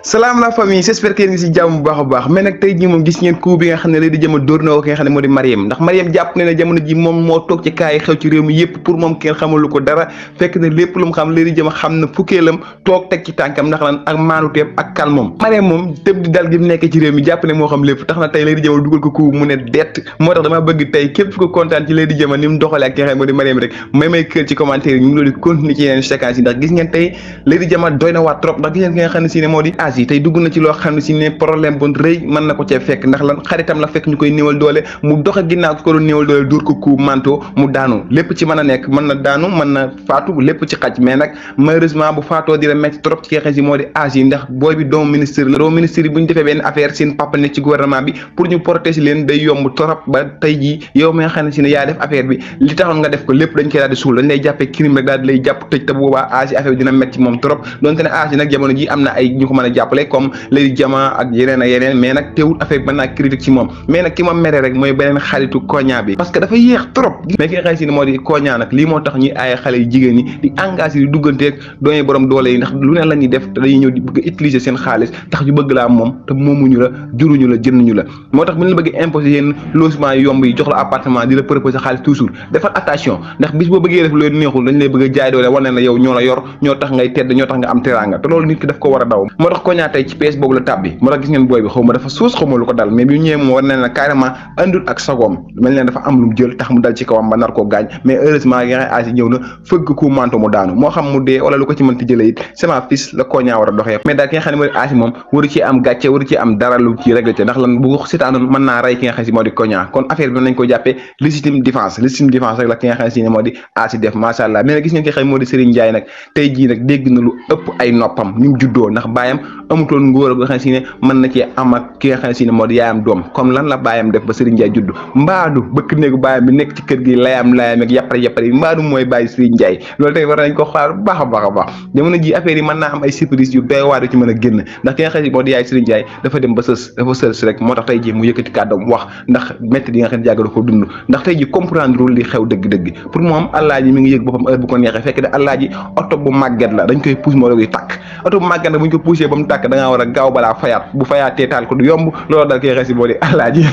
Salam la famille, j'espère que yéen ngi si jàmm bu baax a baax mais nag tey jii moom gis ngeen coup bi nga xam ne lay di jëm a dóor na ko ki nga xam ne moo di Mariam ndax Mariam jàpp ne ne jamono ji moom moo toog ci kaay xew ci réew mi yëpp pour moom kenn xamalu ko dara fekk ne lépp lu mu xam lay di jëm a xam na fukkeelam toog teg ci tànkam ndax lan ak maanuteem ak kalmoom Mariam moom tëb di dal gi mu nekk ci réew mi jàpp ne moo xam lépp tax na tey lay di jëm a dugal ko coup mu ne dett moo tax dama bëgg tey képp ko kontaan ci lay di jëm a ni mu doxalee ak ki nga xam ne moo di Mariam rek may kër ci commentaire yi ñu ngi loolu di continuer ci yeneen séquences yi ndax gis ngeen tey lay di jëm a doy na waat trop ndax gis ngeen ki nga xam ne si ne moo di Aziz tey dugg na ci loo xam ne si ne problème bu rëy mën na ko cee fekk ndax lan xaritam la fekk ñu koy néewal doole mu doxe ginnaaw ko doon néewal doole dóor ko coup manteau mu daanu lépp ci mën a nekk mën na daanu mën na faatu lépp ci xaj mais nag malheureusement bu faatoo dina métti trop ci xeex si moo di Aziz ndax booy bi doomu ministre la doomu ministre yi bu ñu defee benn affaire seen papa nekk ci gouvernement bi pour ñu protéger leen day yomb trop ba tey jii yow mi nga xam ne si ne yaa def affaire bi li taxoon nga def ko lépp dañ koy daal di suul dañ lay jàppee crime rek daal di lay jàpp tëj te boobaa Aziz affaire bi dina métti ci moom trop donte ne Aziz nag jamono ji am na ay ñu ko mën a jàppale comme Lady Jama ak yeneen mais nag teewul affaire bi mën naa critique ci moom mais nag ki ma mere rek mooy beneen xaritu Koña bi parce que dafa yéex trop mais ki nga xam si ne moo di Koña nag lii moo tax ñuy aaye xale yu jigéen ñi di engagé di dugganteeg doone borom doole yi ndax lu ne la ñuy def te dañuy ñëw di bëgg utiliser seen xaalis tax ñu bëgg laa moom te moomuñu la juruñu la jënduñu la moo tax bu ñu la bëggee imposer yéen logement yu yomb yi jox la appartement di la proposer xaalis toujours defal attention ndax bis boo bëggee def loolu neexul dañ lay bëgg a jaay doole war ne la yow ñoo la yor ñoo tax ngay tedd ñoo tax nga am teranga te loolu nit ki daf ko war a daw moo tax Koña tey ci PS boobu la tàbbi moo tax gis ngeen booy bi xaw ma dafa suus xaw ma lu ko dal mais bi ñëwee moom war na ne carrément andul ak sagoom mel ne dafa am lu mu jël tax mu dal ci kawam ba nar koo gaañ mais heureusement yi nga Aziz ñëw na fëgg ku manto mu daanu moo xam mu dee wala lu ko ci mënti jëlee it sama fils la Koña war a doxee mais daal ki nga xam ne moo di Aziz moom waru ci am gàcce waru ci am dara lu ci réglé ndax lan bu ko sitaanoon mën naa rey ki nga xam si moo di Koña kon affaire bi nañ ko jàppee légitime défense rek la ki nga xam si ne moo di Aziz def macha allah mais nag gis ngeen ki xam moo di Serigne Ndiaye nag tey jii nag dégg na lu ëpp ay noppam ni mu juddoo ndax baayam amutoon ngóor nga xam si ne mën na cee am ak ki nga xam si ne moo di yaayam doom comme lan la baayam def ba Serigne Ndiaye judd mbaadu bëkk néegu baayam bi nekk ci kër gi layam ak yàppare yi mbaadu mooy bàyyi Serigne Ndiaye loolu tey war nañ ko xaar baax a baax jamono ji affaire yi mën naa am ay surprise yu doy waar yu ci mën a génn ndax ki nga xam si moo di yaay Serigne Ndiaye dafa dem ba sës rek moo tax tey ji mu yëkkati kàddoom wax ndax métti yi nga xam ne jàgg ko dund ndax tey ji comprendre li xew dëgg-dëgg pour moom Alaaji mi ngi yëg boppam heure bu ko neexee fekk de Alaaji oto bu màgget la dañ koy pousse moo doy tàkk oto bu màgget la bu ñu ko poussé ba mu tàkk da ngaa war a gaaw balaa fayaat bu fayaatee taal ko du yomb loolu dal koy xesi boo di Alaaji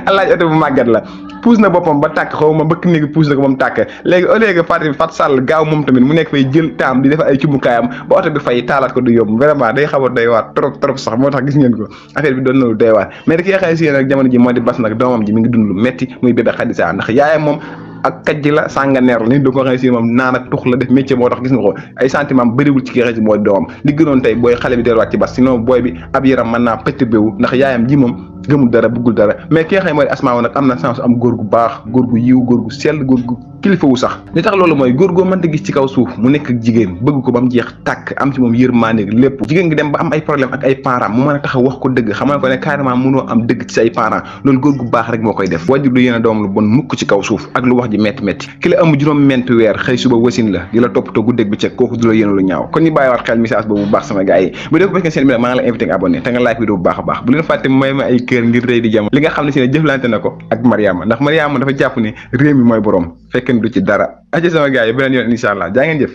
Alaaji oto bu màgget la pousse na boppam ba tàkk xaw ma bëkk néegi pousse na ko ba mu tàkk léegi au lieu que Fat Sall gaaw moom tamit mu nekk fay jël taam di def ay cumbukaayam ba oto bi fay taalaat ko du yomb vraiment day xaw a doy waar trop sax moo tax gis ngeen ko affaire bi doon na lu doy waar mais da ki nga xam ne si nag jamono ji moo di bas nag doomam ji mi ngi dund lu metti muy bébé Khadija ndax yaayam moom ak kaj ji la sànganeer la nit du ko xam ne si moom naan ak tux la def métier moo tax gis nga ko ay sentiment bëriwul ci ki nga xam ne moo di doomam li gënoon tey booy xale bi delluwaat ci bas sinon booy bi ab yaram mën naa perturbé wu ndax yaayam ji moom gëmul dara bëggul dara mais ki nga xam ne moo di Asma nag am na chance am góor gu baax góor gu yiw góor gu sell góor gu kilifa wu sax li tax loolu mooy góor goo mënta gis ci kaw suuf mu nekk ak jigéen bëgg ko ba mu jeex tàkk am ci moom yërmande lépp jigéen gi dem ba am ay problème ak ay parents mu mën a taxaw wax ko dëgg xamal ko ne carrément mënoo am dëgg ci say parents loolu góor gu baax rek moo koy def wajur du yéene doom lu bon mukk ci kaw suuf ak lu wax ji métti ki la am juróom-ñeenti weer xëy suba wasin la di la toppatoo guddeeg bëccëg kooku du la yéene lu ñaaw kon ñu bàyyiwaat xel message boobu bu baax sama gars yi bu dee ko fekkee seen bi nag maa ngi la invité nga abonné te nga like vidéo bu baax a baax bu leen fàtte may ma ay kër ngir rëy di jam li nga xam ne si ne jëflante na ko ak Mariama ndax Mariama dafa jàpp ne réew mi mooy borom fekkee du ci dara aca sama gars yi beneen yoon incha allah jaa ngeen jëf